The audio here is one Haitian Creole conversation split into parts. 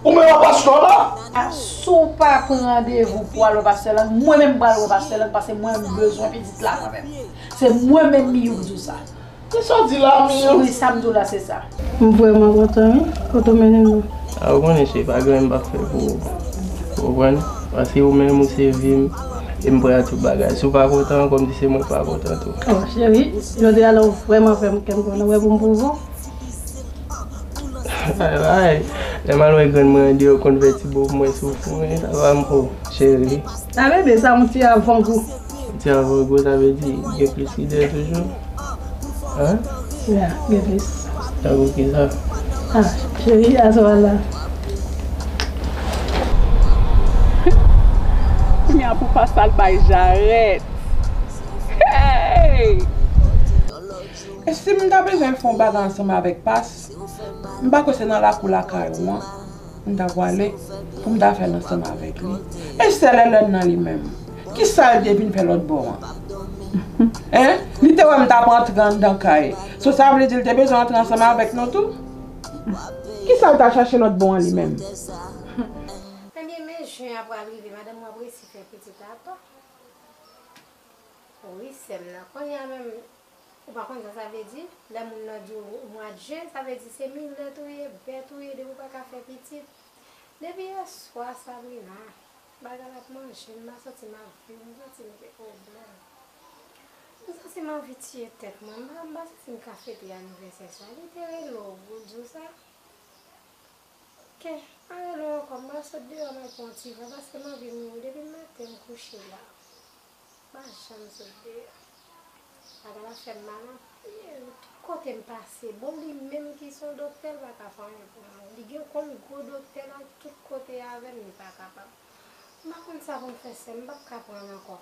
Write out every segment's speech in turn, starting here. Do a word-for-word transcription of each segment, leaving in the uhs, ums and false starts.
Ou menm ak pastè la? A, si w pa pran randevou pou w al wè pastè Land, mwen menm m pral wè pastè Land, paske mwen menm m bezwen pitit la mwen menm. Se mwen menm Miyou k di w sa. Kisa w di la, Miyou? Wi, sa m di w la, se sa. M vrèman kontan, wi, kote w mennen m nan. A, ou konnen, cheri, pa gen anyen m p ap fè pou ou. Ou konprann? Paske ou menm, ou se vi m, e m prè a tout bagay. Si w pa kontan, kòmsi se mwen k pa kontan tou. Oh, cheri, jodi a la, ou vrèman fè m kè m kontan. Ou wè pou m pwouve w. Ay, ay, lè m al wè grann mwen andeyò, konn fè ti bo pou mwen soufri, sa pa m, oh, cheri. A, bebe, sa yon ti avangou. Ti avangou, sa vle di gen plis lide toujou? Hein? Ya, gen plis. Tankou kisa? A, cheri, aswè la. Kounye a pou Pas al bay jarèt. Hey! E si m ta bezwen fè yon bagay ansanm avèk Pas, m pa kwè se nan lakou lakay ou an m ta pwale pou m ta fè l ansanm avèk li. E sè Lèlèn nan li menm? Kisa l te vin fè lòt bò an? Hein? Li te wè m t ap antre anndan kay. So sa vle di l te bezwen antre ansanm avèk nou tou? Kisa l t al chache lòt bò an li menm? Ebyen, men jen an pral rive, madanm ou ap resi fè pitit atò. Wi, sè m nan. Kounye a menm, ou pa konn sa sa vle di? Lè moun nan di w mwa jen, sa vle di se milèt ou ye, bèt ou ye, depi w pa ka fè pitit. Depi yèswa, Sabrina, bagay la ap manje m, m pa santi m ap viv, m santi m gen pwoblèm. M santi m anvi tiye tèt mwen, m pa, m pa santi m ka fete anivèsè sa. Li te rele w pou l di w sa? Ke, pa rele w ankò, m pral sot deyò, m al pran yon ti van, paske m anvi mouri. Depi maten m kouche la, m pa janm sot deyò. Bagay la fè m mal anpil. Tout kote m pase, bon, li menm ki se yon doktè, l pa ka fè anyen pou mwen. Li gen konn gwo doktè nan tout kote avè m, li pa kapab. M pa konn sa pou m fè, sè m, m p ap ka pran l ankò.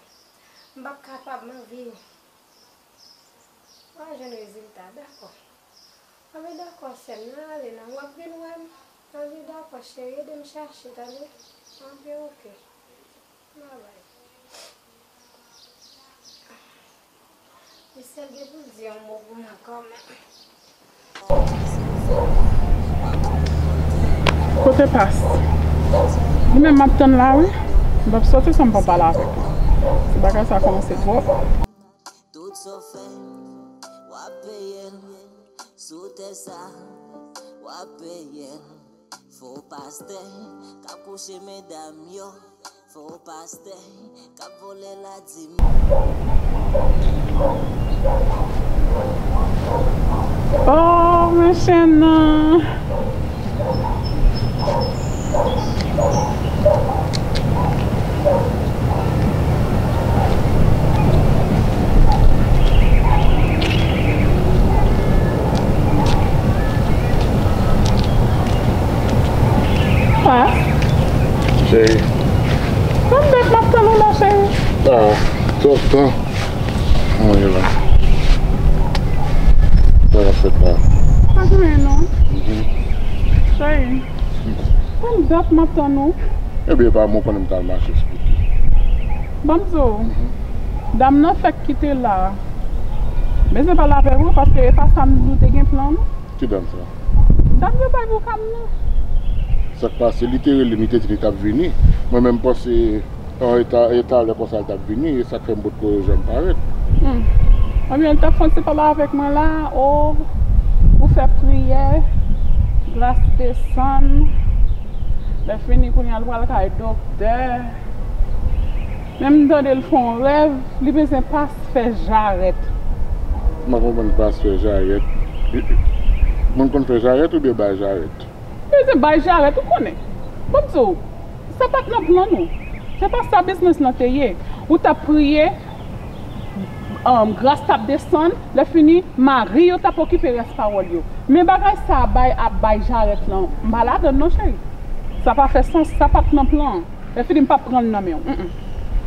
M p ap kapab, m anvi. M pa jwenn rezilta, dakò. Anben dakò, sè m, nan ale, nan w ap vin wè m. Anben dakò, cheri, ede m chache, tande? Anben oke. Babay. Michel gen pou l di yon mo pou mwen kanmenm. Kote Pas? Li menm m ap tann la, wi. M p ap soti san m pa pale avèk li. Ti bagay sa kòmanse twòp. Tout sa w fè, w ap peye l. Sou tè sa, w ap peye l. Fo pastè k ap kouche medam yo. Fo pastè k ap vòlè ladim. Oh, men chen nan. Pas. Cheri. Konbyen m ap tann ou la, cheri? Ah, twòp tan. Mwen ye la. Sa k ap fèt la? Pa gen anyen non. Mhm. Cheri, konbyen dat m ap tann ou? Ebyen, pa mwen konnen m t al mache esplike. Ban m di w, dam nan fèk kite la. Men se pale avèk ou, paske e pa sa m di w te gen plan non. Ki dam sa? Dam yo bay pou kam nan. Sa k pase, li te rele m, li te di li t ap vini. Mwen menm m panse, an, e ta, e talè konsa l t ap vini, e sa k fè m potko janm parèt. Hmm. Ebyen, l t ap fè yon ti pale avèk mwen la, o, pou fè priyè, gras desann. Lè fini, kounye a, l pral kay doktè. Men m tande l fè yon rèv, li bezwen Pas fè jarèt. M pa konprann Pas fè jarèt. Moun konn fè jarèt oubyen bay jarèt? Li bezwen bay jarèt, ou konnen. Ban m di w, sa pa t nan plan nou. Se pa sa biznis lan te ye. Ou t ap priye, um, gras t ap desann, lè fini, mari yo t ap okipe rès pawòl yo. Men bagay sa a bay, ap bay jarèt lan, m pa ladan l non, cheri. Sa pa fè sans, sa pa t nan plan an. Lè fini, m p ap pran l nan men w. Mm, mm.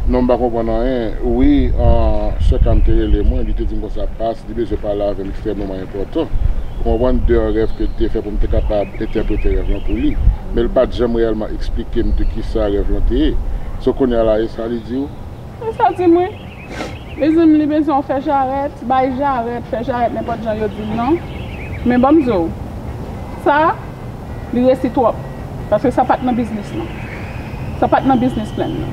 Non, m pa konprann anyen. Wi, an, sè Kam te rele mwen, li te di m konsa, Pas, li bezwen pale avè m ekstrèmeman enpòtan. Ou konprann, de yon rèv ke li te fè pou m te kapab entèprete rèv lan pou li. Men l pa t janm reyèlman eksplike m de kisa rèv lan te ye. So, kounye a la, e sa li di w? E sa l di m, wi. Li di m li bezwen w fè jarèt, bay jarèt, fè jarèt, nenpòt jan yo di l lan. Men ban m di w, sa, li resi twòp. Paske sa pa t nan biznis lan. Sa pa t nan biznis plan nan.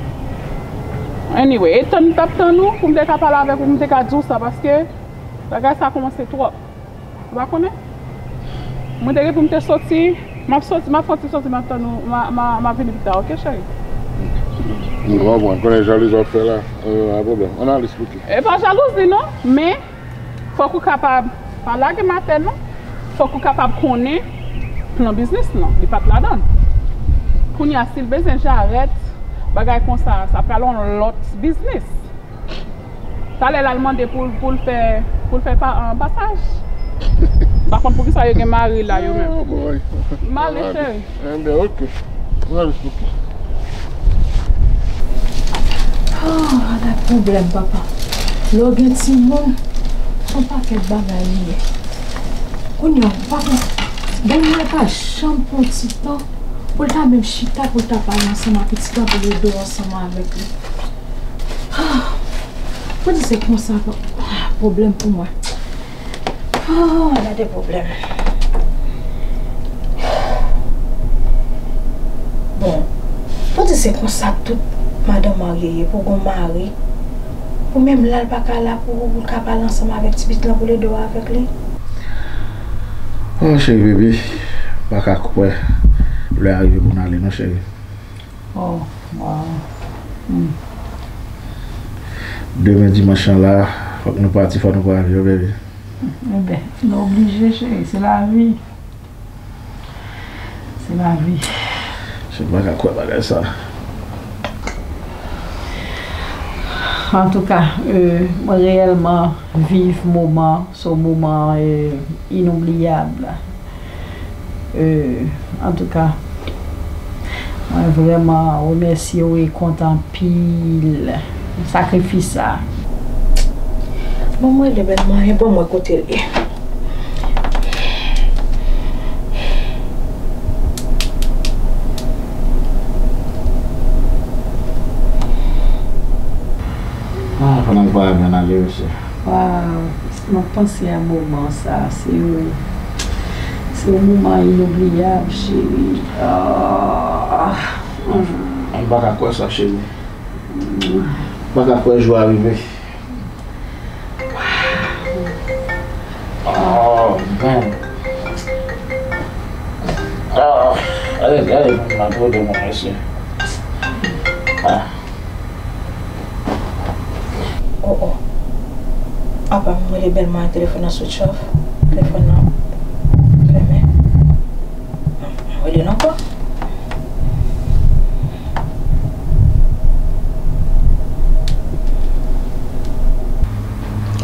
Anyway, e tann m t ap tann ou pou m te ka pale avèk ou, pou m te ka di w sa, paske bagay sa kòmanse twòp. Ou pa konnen? Mwen te gen pou m te soti, m ap soti, m ap fè yon ti soti, m ap tann ou, m a, m a, m ap vini pita, oke, cheri? M konprann, konnen jalouzi w ap fè la, e, pa pwoblèm. Ann al esplike. E pa jalouzi non, men fòk ou kapab, pa lage m atè non, fòk ou kapab konnen plan biznis lan, li pa t ladan l. Kounye a, si l bezwen jarèt, bagay konsa, sa pral yon lòt biznis. Talè l al mande pou l, pou l fè, pou l fè pa, an, pasaj. M pa konn poukisa yo gen mari la, yo menm. Oh, boy. M ale, cheri. Enben, oke. Mwen al esplike. Oh, gad pwoblèm, papa. Lè w gen timoun, se yon pakèt bagay li ye. Kounye a, papa, bèlmè pa janm pran ti tan pou l ta menm chita, pou l ta pale ansanm ak pitit la, pou l ede w ansanm avèk li. Ah, pou di se konsa, pa, ah, pwoblèm pou mwen. Oh, gade pwoblèm. Bon, pou di se konsa tout madanm marye ye, pou gon mari, ou menm la l pa ka la pou ou ka pale ansanm avèk ti pitit lan pou l ede w avèk li? Oh, cheri bebe, m pa ka kwè lè a rive pou n ale non, cheri. Oh, wow. Hmm. Demen dimanch lan la, fòk nou pati, fòk nou prale, wi, baby. Enben, nou oblije, cheri, se lavi. Se lavi. Cheri, m pa ka kwè bagay sa. Antouka, euh, mwen reyèlman viv moman, se yon moman, euh, inoubliyab. Euh, antouka, mwen vrèman remèsye w e kontan anpil sakrifis sa. Bon, mwen rele bèl mwen, bon, mwen kote l ye. Ah, pandan l pa renmen ale, mesye. Waw, m ap panse a moman sa, se yon, se yon moman inoubliyab, cheri. Ah. M pa ka kwè sa, cheri. M pa ka kwè jou a rive. Oh, man. Ah, gade, gade moun nan tou de mwen, mesye. Ah. Oh, oh. Apa, m rele bèl mwen, telefòn nan switch off. Telefòn nan fèmen. Rele l ankò.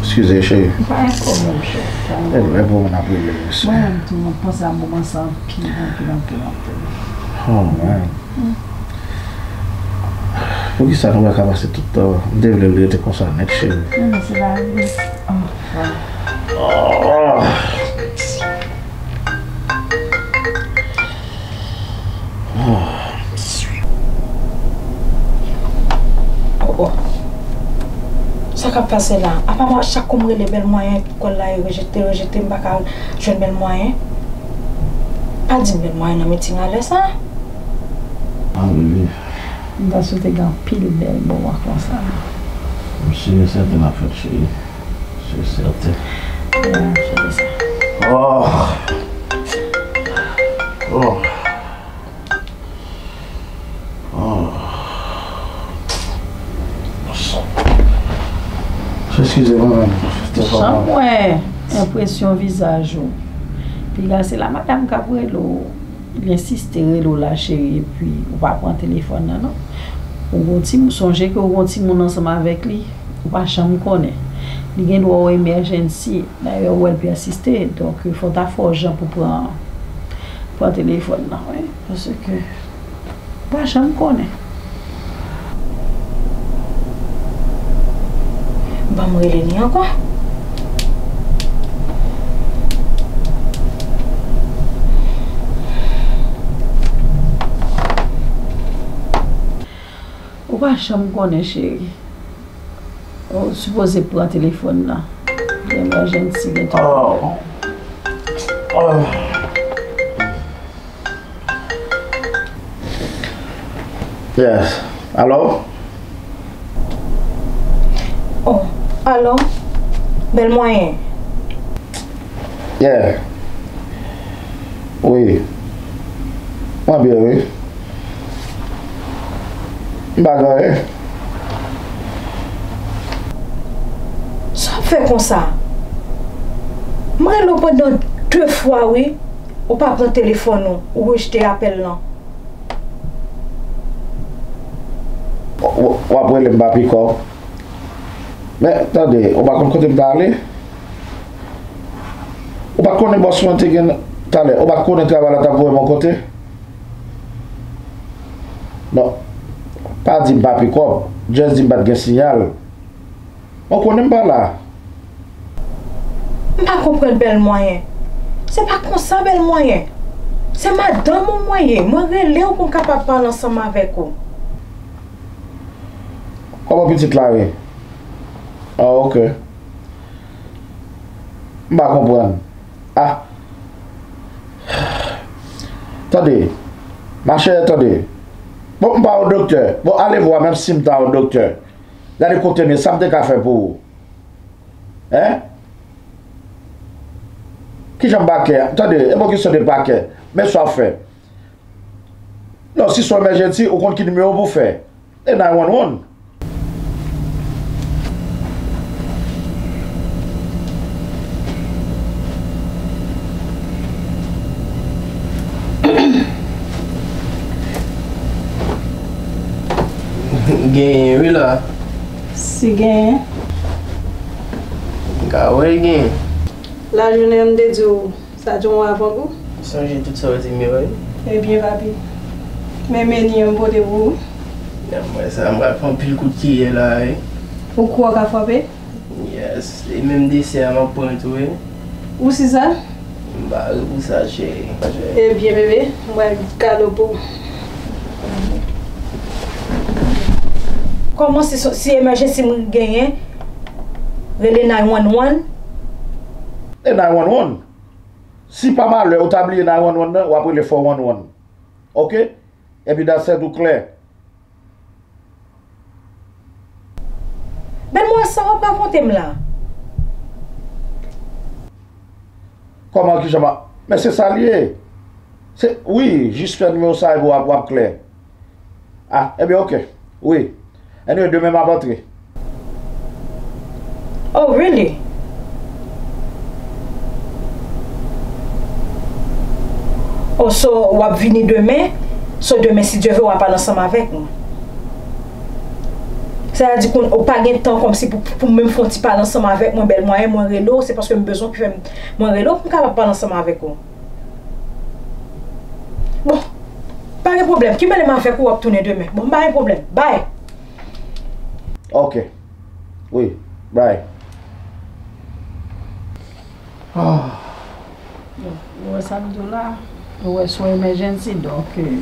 Eskize, cheri. Pa gen pwoblèm, cheri. Pa gen pwoblèm. E lè pou moun ap rele, mesye. Mwen menm tou, mwen panse a moman sa anpil, anpil, anpil, anpil. Oh, man. Poukisa nou pa ka pase tout tan? M te vle l rete konsa nèt, cheri. Non, men se lavi. Oh, oh. Oh, oh. Sa k ap pase la? Apa m chak kou m rele bèl mwayen, kòl la e rejete, rejete, m pa ka jwenn bèl mwayen. Pa di m bèl mwayen nan miting alè sa. Ah, bebe. M ta swete gen anpil bèl moman konsa. M si e sèten l ap fèt, cheri. Si e sèten. Ya, m swete sa. Oh. Oh. Oh. Eskize mwen menm. Jan m wè enpresyon vizaj ou. Pi la, se la madanm k ap rele w. Li ensiste rele w la, cheri, epi ou pa pran telefòn nan, non. Ou gon timoun, sonje ke ou gon timoun ansanm avèk li, ou pa janm konnen. Li gen dwa yon emergency, dayè ou wè l pèsiste, donk, fò w ta fè w jan pou pran, pran telefòn nan, wi, paske ou pa janm konnen. Ban m rele li ankò. Ou pa janm konnen, cheri. Ou sipoze pran telefòn nan. Gen emergency, gen telefòn. Oh. Oh. Yes. Alo? Oh, alo? Bèl mwayen. Yeah. Wi. Mwen byen, wi. M pa gen anyen. Sa w ap fè konsa? M rele w pandan de fwa, wi. Ou pa pran telefòn ou, ou rejte apèl lan. W, w, w ap rele m pa pikòp. Men, tande, ou pa konn kote m t ale? Ou pa t konnen bòs mwen te gen, talè, ou pa t konnen travay la t ap voye m yon kote? Non, pa di m pa pikòp, just di m pa t gen siyal. Ou konnen m pa la. M pa konprann bèl mwayen. Se pa konsa bèl mwayen. Se madanm ou mwen ye. Mwen rele w pou m kapab pale ansanm avèk ou. Kòman pitit la ye? Ah, ok. M pa konprann. Ah. Tande. Machè, tande. Bon, m pa yon doktè. Bon, ale vwa, menm si m ta yon doktè. Gade kote m ye, sa m te ka fè pou ou? Hein? Kijan m pa kè? Tande, e pa kesyon de pa kè. Men sa w ap fè. Non, si se yon emèjènsi, ou konn ki nimewo pou w fè. E nine one one. Genyen, wi la. Si genyen. M ka wè l genyen. Lajounen an m te di w, sa te yon avangou. Sonje tout sa w di m yo, wi. Ebyen, papi, men meni an m pote pou ou. Nan mwen sa, m pral fè anpil kout kiyè la, wi. Ou kwè w ka frape? Yes, e menm desè a m ap pran tou, wi. Ou si sa? M pare pou sa, cheri. Ebyen, bebe, m pral kado pou ou. Kòman si, si emèjènsi m genyen, rele nine one one? E nine one one? Si pa malè ou ta bliye nine one one nan, w ap rele four one one. Ok? Epi dat sèt ou klè. Bèl mwen, sa w ap rakonte m la? Kòman, kijan m a, men se sa l ye. Se, wi, jis fè nimewo sa epi w ap, w ap klè. Ah, ebyen, ok. Wi. Anyway, demen m ap antre. Oh, really? Oh, so, w ap vini demen? So, demen, si Dye vle, w a pale ansanm avèk mwen. Sa vle di, kon, ou pa gen tan kòmsi pou, pou menm fè yon ti pale ansanm avèk mwen, bèl mwayen, mwen rele w, se paske m bezwen ki fè m, mwen rele w pou m kapab pale ansanm avèk ou. Bon, pa gen pwoblèm. Kenbe m avèk ou, w ap tounen demen. Bon, pa gen pwoblèm. Bye. Ok. Wi. Bye. Ah. Bon, ou wè sa m di w la? Ou wè se yon emèjènsi, donk, euh,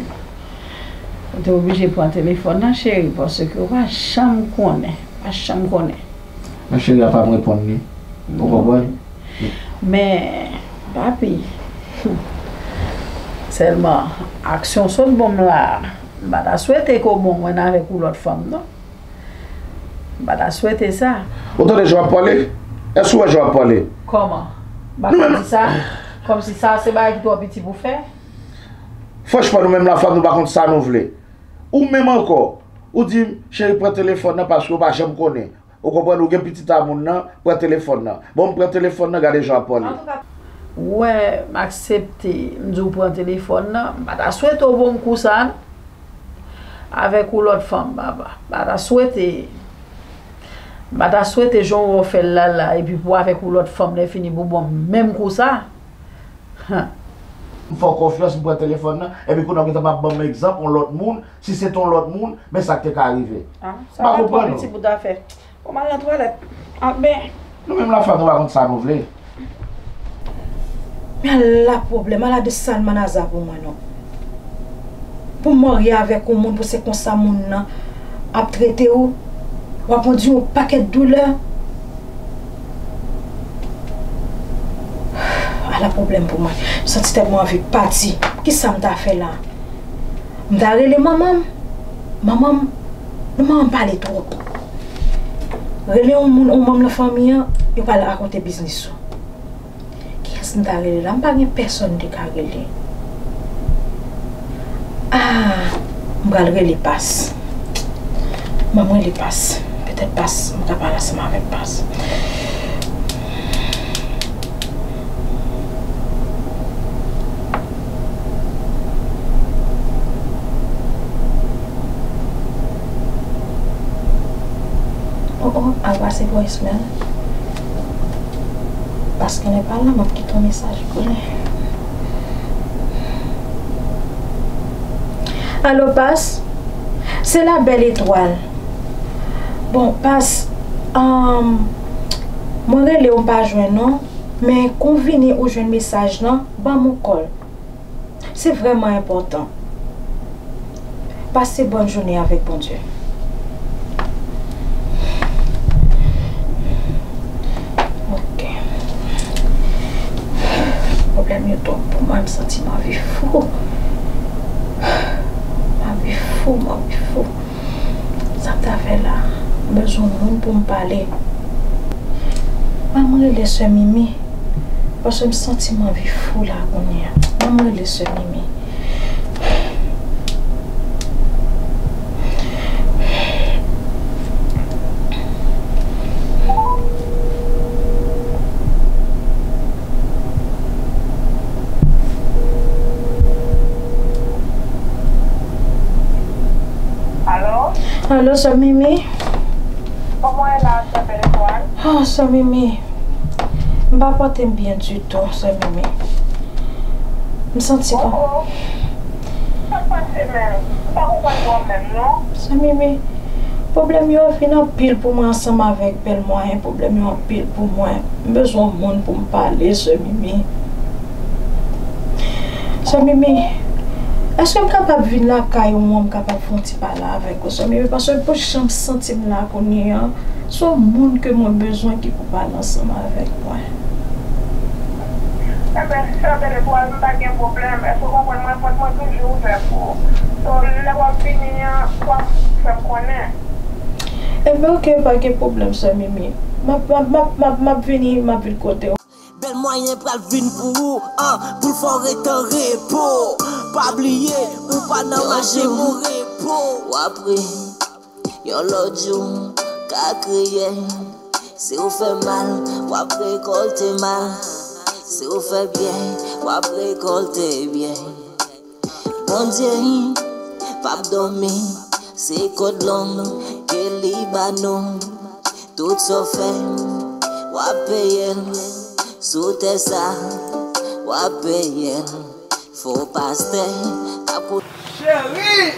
ou te oblije pran telefòn nan, cheri, paske ou pa janm konnen. Pa janm konnen. Men cheri a pa m reponn li. Ou konprann? Men, papi, sèlman, aksyon sot bon m la, m pa ta swete ke w bon mwen avèk yon lòt fanm, non. M pa ta swete sa. Ou tande jan w ap pale? Èske w wè jan w ap pale? Kòman? M pa ka di sa? Kòmsi sa se bagay ki twò piti pou fè? Franchman, nou menm lafanm, nou pa konn sa nou vle. Ou menm ankò, ou di m, cheri, pran telefòn nan paske w pa janm konnen. Ou konprann, ou gen pitit a moun nan, pran telefòn nan. Bon, m pran telefòn nan, gade jan w ap pale. Ou wè, m aksepte, m di w pran telefòn nan, m pa ta swete w bon m kou sa, non. Avèk yon lòt fanm, papa. M pa ta swete, m pa ta swete jan w wè w fè l la la, epi pou avèk yon lòt fanm, lè fini pou bon m menm kou sa. Hen. M fè w konfyans, m pran telefòn nan, epi kounye a w gentan ap ban m egzanp yon lòt moun, si se te yon lòt moun, men sa k te ka rive. Ah, sa pa twò piti pou ta fè. Bon, m al nan twalèt. Ah, ben. Nou menm lafanm, nou pa konn sa nou vle. Men ala pwoblèm, ala de salmanaza pou mwen, non. Pou w marye avèk yon moun, pou se konsa moun nan ap trete w, w ap andiye yon pakèt doulè. Ala pwoblèm pou mwen. M santi tèt mwen anvi pati. Kisa m ta fè la? M ta rele manman m? Manman m, non, manman m pale twòp. Rele yon moun, yon manm nan fanmi an, yo pral rakonte biznis ou. Kiyès m ta rele la? M pa gen pèsonn m te ka rele. Ah, m pral rele Pas. Ban m rele Pas. Petèt Pas, m ka pale ansanm avèk Pas. Oh, oh, al pase voicemail. Pas konnen pa la, m ap kite yon mesaj pou li. Alo, Pas? Se la bèl etwal. Bon, Pas, um, mwen rele w, m pa jwenn ou, men kou w vini ou jwenn mesaj lan, ban m yon kòl. Se vrèman enpòtan. Pase bòn jounen avèk Bondye. Ok. Pwoblèm yo twòp pou mwen, m santi m anvi fou. M anvi fou, m anvi fou. Sa m ta fè la? M bezwen moun pou m pale. Ban m rele sè Mimi, paske m santi m anvi fou la kounye a. Ban m rele sè Mimi. Alo? Alo, sè Mimi? Kòman w ye la, sè Bèl Etwal? Oh, sè Mimi, m pa pòte m byen ditou, sè Mimi. M santi kon... Oh, oh. Sa k pase menm? M pa konprann bò menm, non. Sè Mimi, pwoblèm yo vin anpil pou mwen ansanm avèk bèl mwayen. Pwoblèm yo anpil pou mwen. M bezwen yon moun pou m pale, sè Mimi. Sè Mimi, èske m kapab vin lakay ou an, m kapab fè yon ti pale avèk ou, sè Mimi? Paske pou jan m santi m la kounye a, se yon moun ke mwen bezwen ki pou pale ansanm avèk mwen. Enben, sè Bèl Etwal, m pa gen pwoblèm. Èske w konprann mwen? Pòt mwen toujou ouvè pou ou. So, lè w ap vini an, w ap fè m konnen. Enben, oke, pa gen pwoblèm, sè Mimi. M ap, m ap, m ap, m ap, m ap vini, m ap vin kote w. Bèl mwayen pral vin pou ou, an, pou l fè w ret an repo. Pa bliye, ou pa nan mache pou repo. W ap ri, yon lòt jou, ka kriye. Si w fè mal, w ap rekòlte mal. Si w fè byen, w ap rekòlte byen. Bondye p ap dòmi, se kòd long ke li ba nou. Tout sa w fè, w ap peye l. Sou tè sa, w ap peye l. Fo pastè k ap koute. Cheri!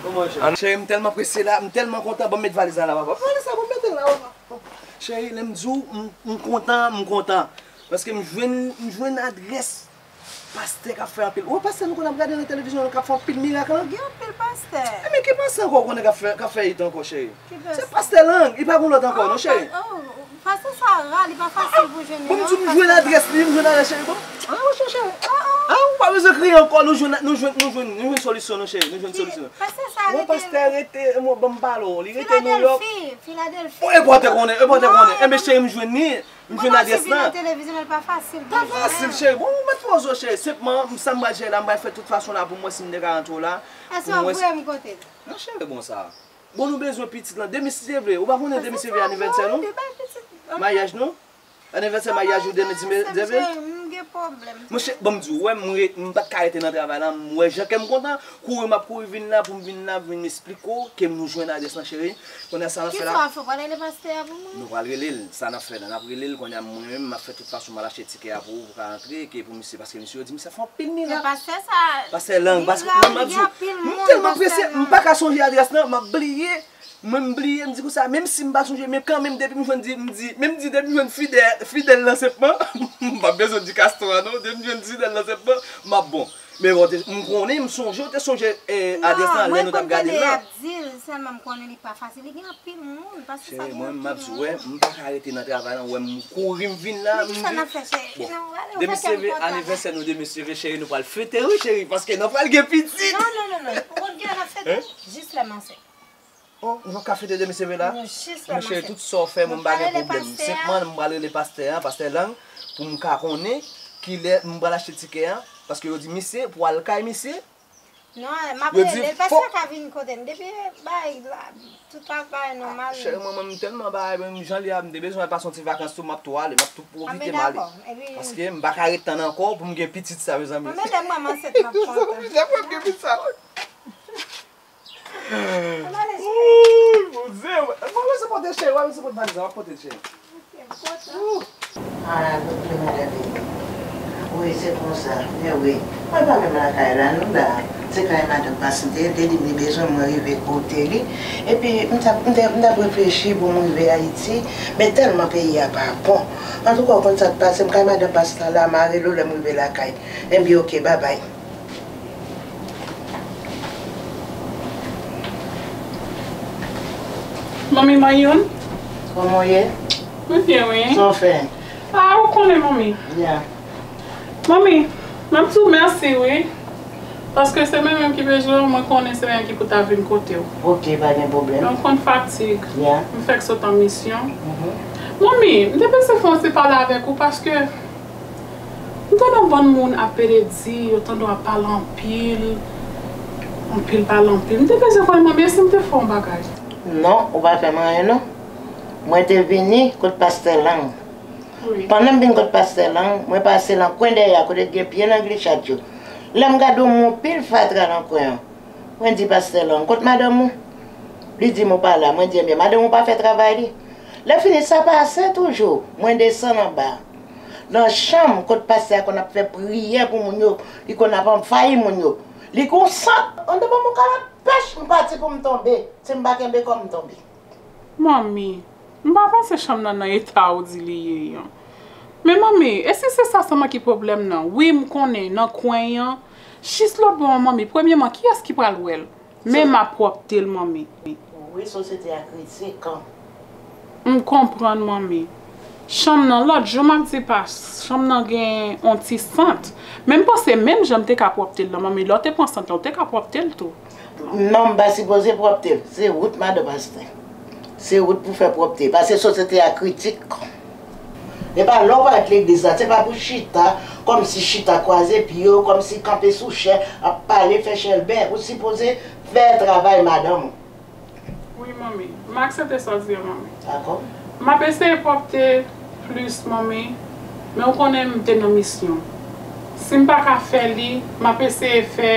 Kòman, cheri? Cheri, m tèlman prese la, m tèlman kontan. Ban m met valiz la la, papa. Valiz la, ban m mete l la, papa. Cheri, lè m di w, m, m kontan, m kontan. Paske m jwenn, m jwenn adrès pastè k ap fè anpil. Ou wè pastè nou konn ap gade nan televizyon an k ap fè anpil mirak lan? Gen anpil pastè. Enben, ki pastè ankò ou konnen k ap fè, k ap fè it ankò, cheri? Ki pastè? Se pastè Lang, li pa gen lòt ankò, non, cheri? Oh, pastè sa ra, li pa fasil pou jwenn li, non. Bon, m di w, m jwenn adrès li, m jwenn adrès, cheri, bon. Ah, ou chèche. Ah, ou pa bezwen kriye ankò, nou jwenn, nou jwenn, nou jwenn, nou jwenn solisyon, non, cheri, nou jwenn solisyon. Pastè sa rete. Wè pastè rete, mwen, ban m pale w, li rete Nouyòk. Filadèlfi, Filadèlfi. Oh, e pa w te konnen, e pa w te konnen. Enben, cheri, m jwenn li, m jwenn adrès lan. Mwen pa swiv nan televizyon, men li pa fasil pou jwenn. Pa fasil, cheri. Bon, ou mèt poze w, cheri. Senpman, m, sa m pral jere la, m pral fè tout fason la pou m wè si m te ka rantre w la. Èske w ap voye m kote l? Non, cheri, bon sa. Bon, nou bezwen pitit lan. Demen, si Dye vle. Ou pa konnen demen se vye anivèsè nou? Maryaj nou? Anivèsè maryaj ou demen, si Dye vle? Monchè, ban m di w, ou wè, m re-, m pa t ka rete nan travay la, m wè jan kè m kontan, kouri m ap kouri vin la, pou m vin la, vin esplike w ke nou jwenn adrès lan, cheri. Kounye a sa n ap fè la? Kisa w ap fè? W pral rele pastè a pou mwen? Nou pral rele l. Sa n ap fè la, n ap rele l. Kounye a mwen menm, m ap fè tout fason m al achte tikè a pou ou, pou w ka rantre, ke pou misye, paske misye yo di misye fè anpil mirak. Men pastè sa, pastè Lang, paske mwen, m ap di w, m tèlman prese, m pa ka sonje adrès lan, m ap bliye. Mwen, m bliye, m di konsa, menm si m pa sonje, men kanmenm, depi m jwenn di, m di, menm di, depi m jwenn Fidèl, Fidèl nan senpman, m pa bezwen di Kastò a, non, depi m jwenn Fidèl nan senpman, m ap bon. Men bon, te- m konnen, m sonje, w te sonje eh, adrès lan lè nou t ap gade l lan. Di l, sèlman m konnen li pa fasil. Li gen anpil moun. Paske sa Cheri, gen mwen, m ap anpil di w, wè, moun. M pa ka rete nan travay lan, wè, m kouri, m vin la. Men kisa n ap fè, cheri? Bon, Non, ale, demen fè kè m seve, kontan. Anivèsè nou demen seve, cheri, nou pral fete, wi, cheri, paske nou pral gen pitit. Non, non, non, non. Ou konn ki lè n ap fete? Jis lè m ansent. Oh, nou p ap ka fete demen seve la? Non, jis lè Men m cheri, ansent. Tout sa w fè, mwen, m pa gen pwoblèm. Pastè a. Senpman, m pral rele pastè a, pastè Lang, pou m ka konnen kilè m pral achte tikè a, paske yo di misye, pou al kay misye, Non, m ap Yo di rele l, fò- pastè ka vin kote m. Depi bay la, tout ap bay nòmal. Cheri, mwen, mwen, m tèlman bay, men jan li a, m te bezwen al pase yon ti vakans tou, m ap tou ale, m ap tou Ah, men pwofite m ale. Dakò. Epi, Paske m pa ka ret tann ankò pou m gen pitit sa, mezanmi. Mwen, lè mwen ansent, m ap kontan. Lè mwen gen pitit sa. Ann ale, cheri. Ooh, Bondye, mwen, mwen se pote cheri, mwen se pote valiz la, m ap pote cheri. M kontan. Ah, doktè Madan Vini. Wi, se konsa. Men wi. Mwen pa menm lakay la, nou la. Se kay madanm Pastè, li te di m li bezwen mwen rive kote li. Epi, m t ap, m te, m t ap reflechi pou m rive Ayiti. Men tèlman peyi a pa bon. Antouka, w konn sa k pase m, kay madanm Pastè la, m a rele w lè m rive lakay. Enben, oke, babay. Manmi Mayoun? Kòman w ye? Mwen byen, wi. Sa w fè? Ah, ou konnen, manmi. Ya. Manmi, m ap di w mèsi, wi. Paske se mwen menm ki bezwen w, mwen konnen se mwen ki pou ta vin kote w. Oke, pa gen pwoblèm. Men w konn fatig. Ya. M fèk sot an misyon. Mhm. Manmi, m te panse fè yon ti pale avèk ou paske m tande yon bann moun ap pede di, yo tande w ap pale anpil, anpil pale anpil. M te panse fè manmi, e si m te fè yon bagay? Non, ou pa fè m anyen non. Mwen te vini kot pastè Lang. Wi. Pandan m vin kot pastè Lang, mwen pase nan kwen dèyè a kote t gen pye nan glichat yo. Lè m gade yon pil fatra nan kwen an, mwen di pastè Lang, kot madanm ou? Li di m ou pa la. Mwen di, ebyen, madanm ou pa fè travay li. Lè fini, sa pase toujou. Mwen desann anba. Nan chanm kot pastè a konn ap fè priyè pou moun yo, li konn ap anvayi moun yo. Li gon sant anndan ban m yon kalòt pèch, m pati pou m tonbe. Si m pa kenbe kò m, m tonbe. Manmi, m pa panse chanm nan nan eta ou di li ye an. Men manmi, e si se sa sèlman ki pwoblèm nan? Wi, m konnen, nan kwen an, jis lòt bò an, manmi, premyèman, kiyès ki pral wè l? Men m ap pwòpte l, manmi. Wi, sosyete a kritik. M konprann, manmi. Chanm nan, lòt jou, m ap di pa, chanm nan gen yon ti sant. Men m panse menm jan m te ka pwòpte l lan, manmi, lè w te pran sant lan, w te ka pwòpte l tou. Non, m pa sipoze pwòpte l. Se wout madan pastè. Se wout pou fè pwòpte. Paske sosyete a kritik. E pa lè w parèt legliz la, se pa pou chita, kòmsi chita kwaze pye w, kòmsi kanpe sou chè, ap pale, fè chèlbè. Ou sipoze fè travay madanm ou. Wi, manmi. M aksepte sa w di a, manmi. Dakò? M ap eseye pwòpte plis, manmi, men w konnen m te nan misyon. Si m pa ka fè li, m ap eseye fè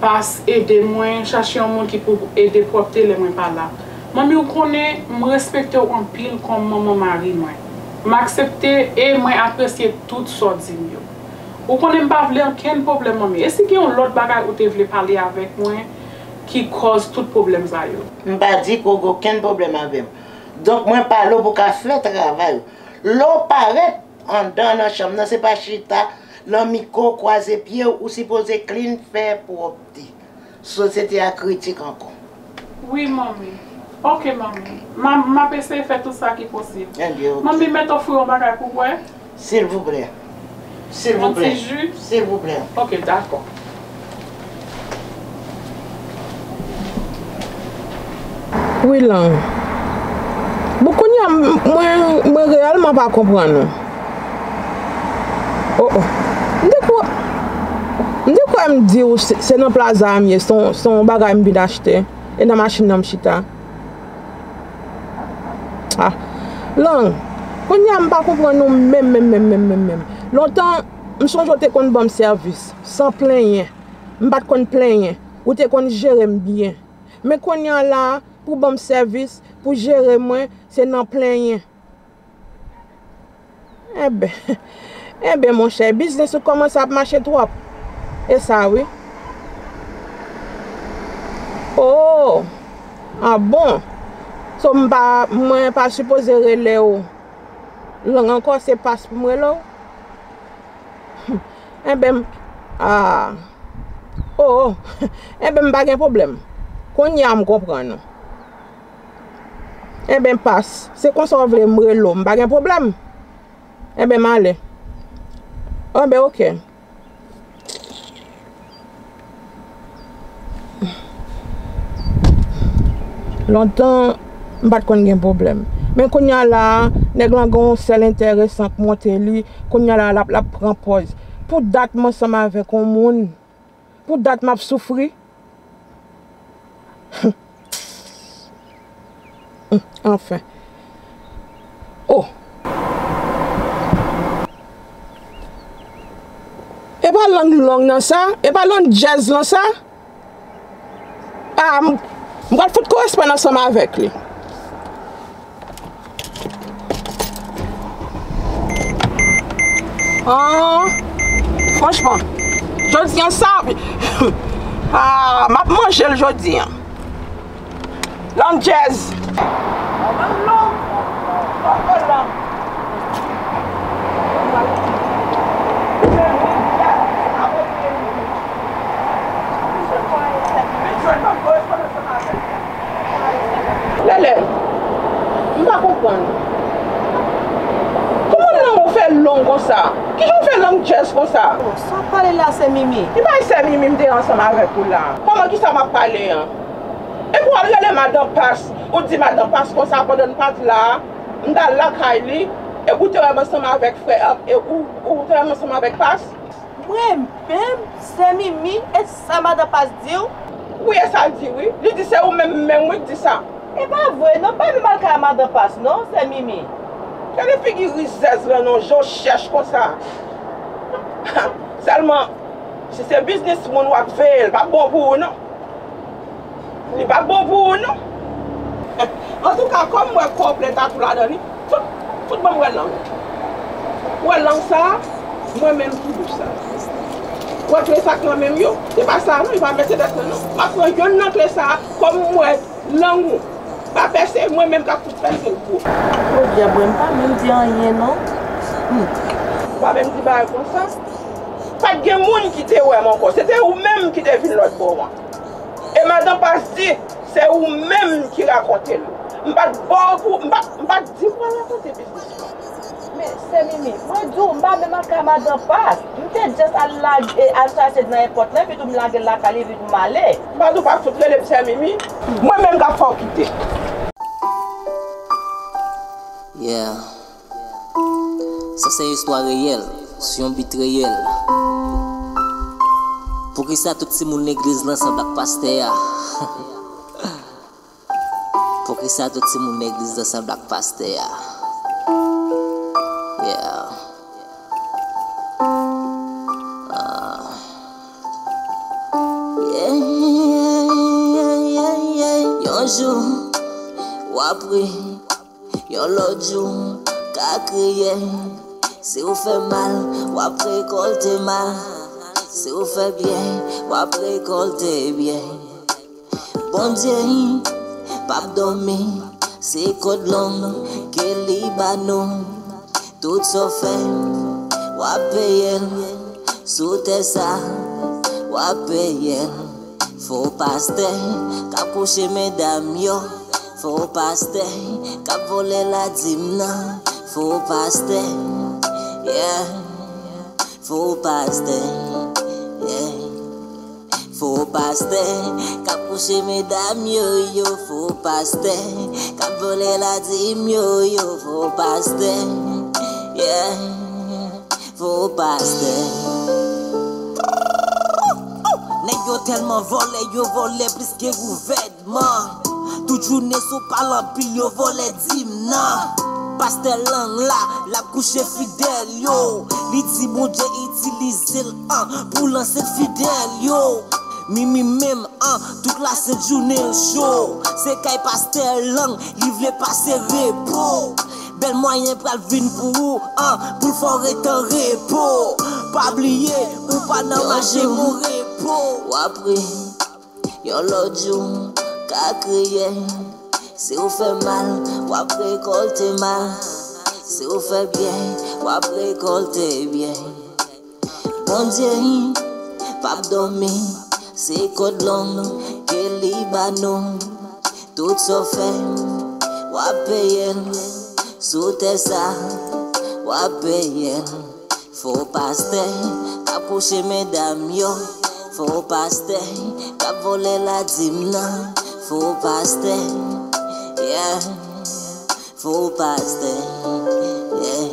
pas ede mwen chache yon moun ki pou ede pwòpte lè mwen pa la. Manmi, w konnen m respekte w anpil kòm manman mari mwen. M aksepte e mwen apresye tout sa w di m yo. Ou konnen m pa vle okenn pwoblèm, manmi. E si gen yon lòt bagay ou te vle pale avèk mwen ki kòz tout pwoblèm sa yo? M pa di ke w gen okenn pwoblèm avè m. Donk, mwen pale w pou w ka fè travay ou. Lè w parèt anndan nan chanm nan, se pa chita nan mikwo, kwaze pye w, ou sipoze clean, fè pwòpte. Sosyete a kritik ankò. Wi, manmi. Oke, manmi. M a, m ap eseye fè tout sa ki posib. Enben, oke. Manmi, mèt ofri w yon bagay pou w bwè? Silvouplè. Silvouplè. Yon ti ji? Silvouplè. Oke, dakò. Wi, Lang. Bon, kounye a, m- mwen, mwen reyèlman pa konprann ou. Oh, oh. M te kwè, m te kwè m di w se, se nan plaza a m ye, se yon, se yon bagay m vin achte, e nan machin nan m chita. Ah, Lang, kounye a m pa konprann ou menm, menm, menm, menm, menm, menm. Lontan, m sonje w te konn ban m sèvis, san plenyen. M pa t konn plenyen. Ou te konn jere m byen. Men kounye a la, pou ban m sèvis, pou jere mwen, se nan plenyen. Enben, enben, monchè, biznis ou kòmanse ap mache twòp. E sa, wi. Oh! Ah bon? So, m pa, mwen pa sipoze rele w Lang ankò, se Pas pou m rele w? Enben, Ah. Oh, oh. Enben, m pa gen pwoblèm. Kounye a m konprann ou. Enben, pas. Se konsa w vle m rele w, m pa gen pwoblèm. Enben, m ale. Enben, oke. Lontan, m pa t konn gen pwoblèm. Men kounye a la a, nèg lan gen yon sèl enteresan k monte li. Kounye a la a, l ap, l ap pran pòz. Pou dat m ansanm avèk yon moun. Pou dat m ap soufri. Anfen. Oh. E pa lang long nan sa? E pa lang djèz lan sa? Ah, m, m pral fout koresponn ansanm avèk li. Ah, franchman, jodi an sa, ah, m ap manje l jodi an. Landjèz. Lele, m pa konprann. Kòman lang ou fè long konsa? Kijan w fè lang djèz konsa? Sa w pale la, sè Mimi? Ki bagay sè Mimi m te ansanm avèk ou la? Kòman kisa m ap pale an? Epi w al rele madan Pas, ou di madan Pas konsa pandan n pa t la, m t al lakay li, epi w te wè m ansanm avèk frè, e ou, ou te wè m ansanm avèk Pas? Mwen menm, sè Mimi, e sa madan Pas di w? Wi, e sa l di wi. Li di se ou menm menm wi k di sa. E pa vre non, pa menm al kay madan Pas non, sè Mimi. Gade figi rizèz lan non, je w chèch konsa. Sèlman, si se biznis moun w ap veye, l p ap bon pou ou non. Li p ap bon pou ou non. Antouka, kòm m wè kò w plen tatou ladan li, fout, fout ban m wè lang. Ou wè lang sa a, mwen menm ki bouch sa a. Ou wè kle sa k nan men m yo, e pa sa a non, li pa mete dèt mwen non. M ap pran yonn nan kle sa a, kòm m wè lang ou pa pèse, mwen menm k ap fout pèse l pou ou. Podyab, mwen m pa menm di anyen non. Hmm. Ou pa menm di bagay konsa. Pa t gen moun ki te wè m ankò, se te ou menm ki te vin lòt bò an. E madan Pas di, se ou menm ki rakonte l. M pa t ba w kou, m pa, m pa t di w pral rakonte biznis lan. Men, sè Mimi, mwen di w, m pa menm al kay madan Pas. M te just al lage, al chache nan èpòt lan, epi tou m lage l lakay li, epi tou m ale. M pa di w pa fout rele m sè Mimi. Mwen menm k ap fè w kite. Yeah. Sa se yon istwa reyèl, sou yon bit reyèl. Poukisa tout timoun legliz lan sanble ak pastè a? Poukisa tout timoun legliz lan sanble ak pastè a? Yeah. Ah. Yeah, yeah, yeah, yeah, yeah. Yon jou, w ap ri. Yon lòt jou, w ka kriye. Si w fè mal, w ap rekòlte mal. Si w fè byen, w ap rekòlte byen. Bondye p ap dòmi, se kòd long ke li ba nou. Tout sa w fè, w ap peye l. Sou tè sa, w ap peye l. Fo pastè k ap kouche medam yo. Fo pastè k ap vòlè ladim nan. Fo pastè, yeah. Fo pastè, yeah. Fo pastè k ap kouche medam yo, yo. Fo pastè k ap vòlè ladim yo, yo. Fo pastè, yeah. Fo pastè. Nèg yo tèlman vòlè, yo vòlè plis ke gouvènman. Tout jounen sou pale anpil, yo vòlè dim nan. Pastè lang la, l ap kouche fidèl yo. Li di Bondye itilize l, an, pou lanse fidèl yo. Mimi menm, an, tout lasent jounen l cho. Se kay pastè lang, li vle pase repo. Bèl mwayen pral vin pou ou, an, pou l fè w ret an repo. Pa bliye, ou pa nan mache pou repo. W ap ri, yon lòt jou, w ka kriye. Si w fè mal, w ap rekòlte mal. Si w fè byen, w ap rekòlte byen. Bondye, Dòmi, se kòd long ke li ba nou. Tout sa w fè, w ap peye l. Sou tè sa, w ap peye l. Fo pastè k ap kouche medam yo. Fo pastè k ap vòlè ladim nan. Fo pastè, yeah. Fo pastè, yeah.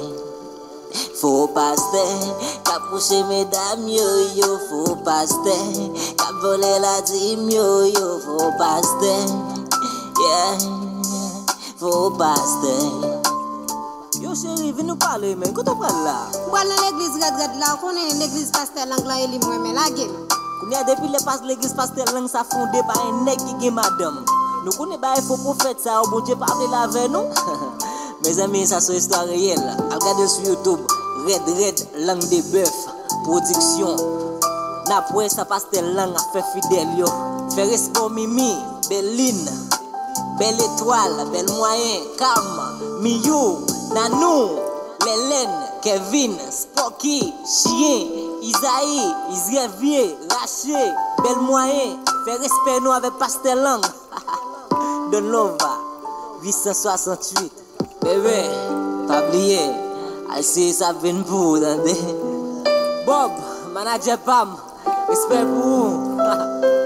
Fo pastè k ap kouche medam yo, yo. Fo pastè k ap vòlè ladim yo, yo. Fo pastè, yeah. Fo pastè. Yo cheri, vin nou pale, men. Kote w pral la? M pral nan legliz rèd rèd la, ou konnen legliz pastè Lang lan e li m renmen, lage m. Kounye a, depi lè pas legliz pastè Lang sa fonde pa yon nèg ki gen madanm. Nou konnen bagay fo pwofèt sa yo, Bondye pa vle l avè nou. Mezanmi, sa se yon istwa reyèl. Al gade l sou YouTube, Rèd Rèd Lang de Bèf Pwodiksyon. N ap wè sa pastè Lang ap fè fidèl yo. Fè respè w Mimi, Bèlin, Bèl Etwal, Bèl Mwayen, Kam, Miyou, Nanou, Lèlèn, Kèvin, Pòki, Chiyen, Izayi, Izrèvye, Rache, Bèl Mwayen, fè respè nou avèk pastè Lang. Don Lova, uit san swasanntuit. Bebe, pa bliye, al siye sa ap vin pou ou, tande. Bob, manadjè pa m, respè pou ou.